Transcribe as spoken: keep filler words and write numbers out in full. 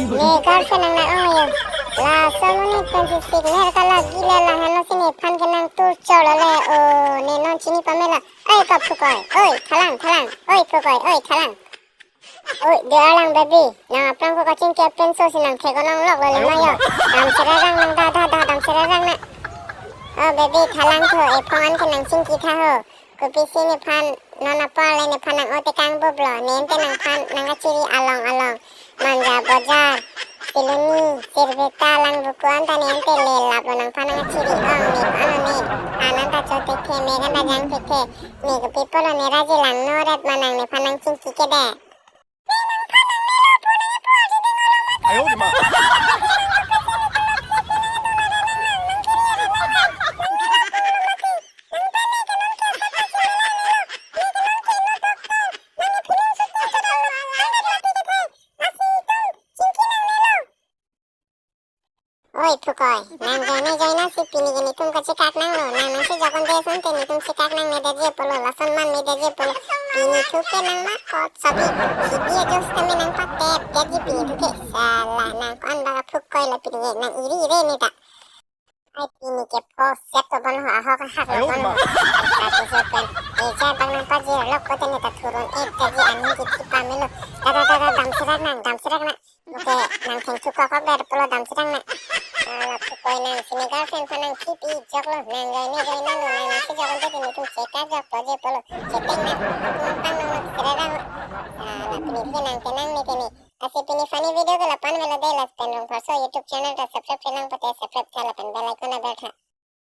Ne girlfriend nang na ong yo. Laso monit pensi signal kalagi le lahenlo si nephan ke nangtur cholo le o, ne non chini pamela. Oi kaphukoi, oi thalang thalang, oi phukoi, oi thalang. Oi de alang baby, nang aphrang ko kachingki aphenso si nang thek-onlok lo le ma yo. Dam sererang nang da da da, dam sererang na. O baby thalang tho, ephong an ke nang chingki tha ho. Kopisi nephan non apor le nephan nang-o tekang boblo, ne ente nangphan nang kachiri along along. Manja Bazar, Siloni, Sirbeta, Langvoku anta ne ente le laplo nangphan nang kachiri ong ne ano ne. An anta cho thekthe, mek anta jang thekthe. Ne kopi apotlo ne raji langno ret ma nang nephan nang chingki ke de. Oi phukoi, nang joine joine si pini ke netum kachekak nanglo, nang nangsi jokon de asonte netum chekak nangne detji pulo, lason man me detji pulo. Pini thu ke nang ma kot sabi, hibi ajo sitame nang patep detji pini thu ke, sala nang ko-an baka phukoi lo pini ke, nang iri re ne ta. Ai pini ke pho set to bon ho, ahok ahak lo bon ho. Satu sepen, eja bang nang pajirlok pote ne ta thurun-et detji, aning ke thi pamelo. Da da da da, dam serak nang, dam serak nang. Oke, nang thengchu kokok der pulo, dam serak nang. Ala phukoi, nangsi ne girlfriend aphan nang khipi joklo, nang joine joine lo, nang nangsi jokon te netum chekak jokpo je pulo, cheteng nang. Nang pang nang serak nang. Ala pini ke nang tenang ne tene. Lasi pini funny video ke la-an avelo de, lasi pen Rongpharso YouTube channel ta subscribe-se nang pote subscribe tha lapen bell icon aber tha.